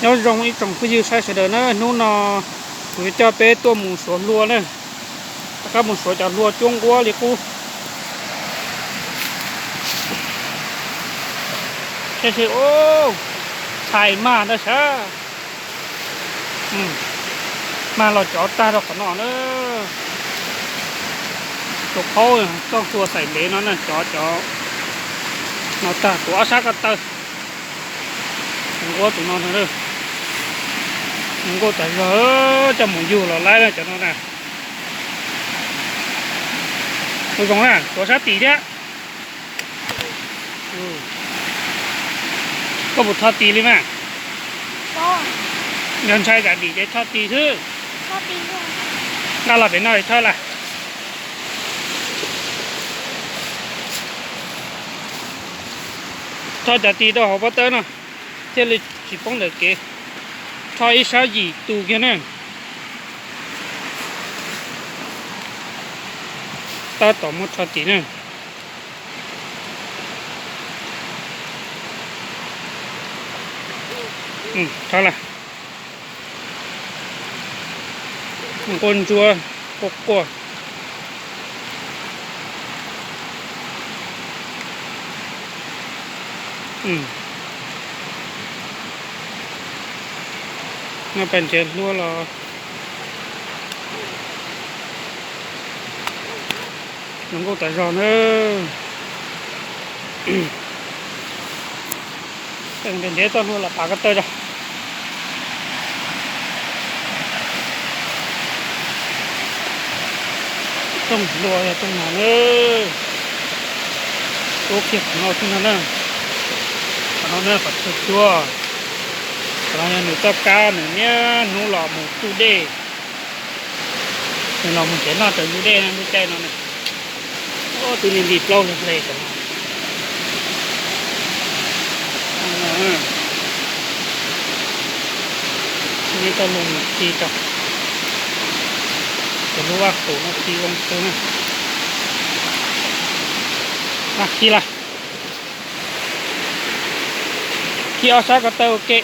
Nyob zoo ib tsoom phooj ywg saib sawv daws na, hnub no kuv yuav coj peb tuaj mus suav hlua na, rov qab mus suav cov hlua cuab nquab li qub. Saib seb, txhais mag ntag sav. Mag los cov tag rau qhov no na. Tus qaub txoj hlua xaim ntev no na, cov cov no tag, tus ob sab ko taw. Tus nquab tus no, nquab tas zog, coj mus yug los laib na cov no na. Tus zoo na, tuav sab tim thiab. Koj puas tho tis li mas? Yog ntshai zam dim ces tho tis xwb. Nqa los pem no es tho lawm. Tho cov tis rau hauv pob tawb no thiaj li tsis poob ntawm kev. Tho ib sab yim tus kiag na. Tab tom muab tho tis na. Tho lawm. Nquab ntsuab quaj quaj. No pas nrhiav hlua los zoo nkauj tas zog na. Nrhiav txoj hlua los pav ko taw rau. Rooj hlua yog rooj no na. Ub, kiag qhov no xwb no na. Qhov no na qhov txhua cuab. Qhov no yog nws txoj kab, nws niaj hnub los mus tsuj dej. Nws los mus nrhiav noj raws ntug dej na, lub caij no na. Ub, twb nti nti plaub hle hle cov no. Neb tau lug mus khi rau cov lub vaj qus no khi zoo xwb na. Khi lawm. Khi ob sab ko taw ua ke.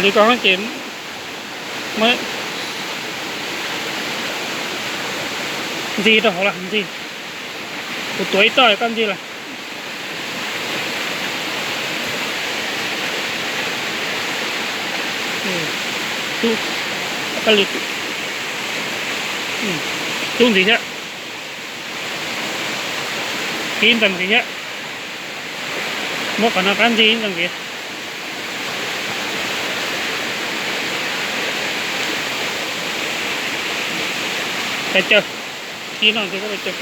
Li ko ces muab ntxig rau hauv lawm, ntxig. Kuv tuav ib txoj koj ntxig lawm. Cub ntxiv thiab. Khi ib ntxees ntxiv thiab. Muab qhov no qab ntxig ib ntxees ntxiv. Peb caw, khi no ntxiv koj peb caw.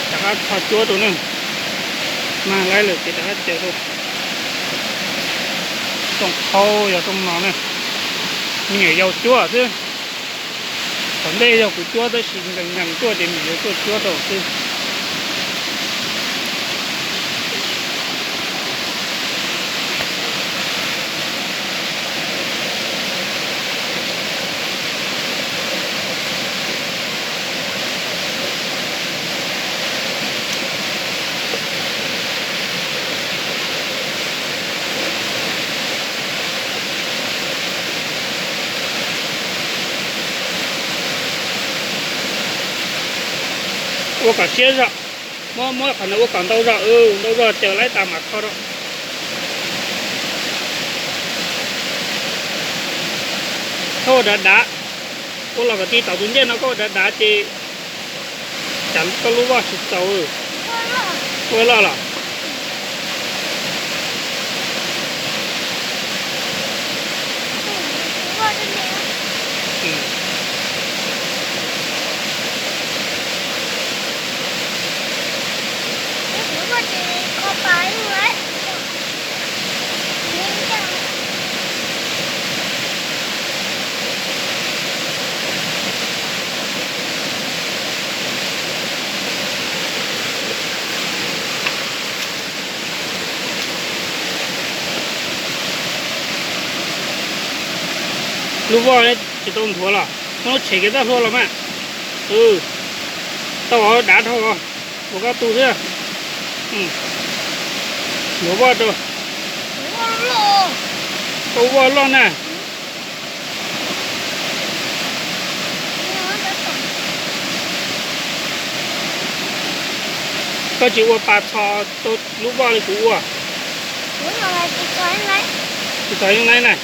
Rov qab tho cuab rau na. Mag laib lawm ces rov qab caw rau. Rooj qhaub yog rooj no na. Me nyuam yaus cuab xwb. Tom ntej yog kuv cuab tab sis nkees nkees tuaj ces me nyuam yaus tuaj cuab rau xwb. Ua kom siab zog, muab muab qhov no ua kom ntau zog, ntau zog caws laib tas mam kho rau. Koj ua dav dav, ua los kom ti tom tus ncej no, koj ua dav dav ces cas koj lub voj tsis txaus. Ua loj los? Lub voj tsis tau nthuav los, muab lub tshem kiag txoj hlua los mas. Tau dav dhau, ua koj tu xwb. Nthuav voj rau. Ua voj loj na. Koj tsis ua pas txho lub voj li kuv ua. Tsis txho ib laib na.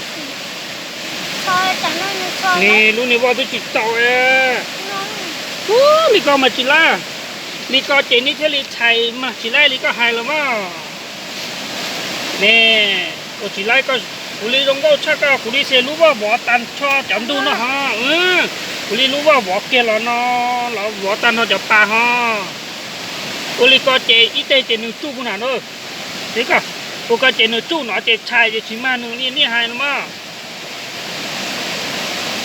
Nws lub niag voj twb tsis txaus. Ub, li ko mas tsis laib. Li ko ces neb thiaj li txhais mas tsis laib li koj hais los mas. Ne, ua tsis laib, kuv li zoo nkauj tshaj koj, kuv li xes lub voj vov tag nrho cov ntug no ho. Kuv li lub voj vov kiag los no, los vov tag nrho cov pas ho. Ua li ko ces ib teg ces nws tsuj puag nram no. Ua ko ces nws tsuj no ces txhais ces tsis mag nws li nej hais no mas.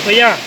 Puas yog?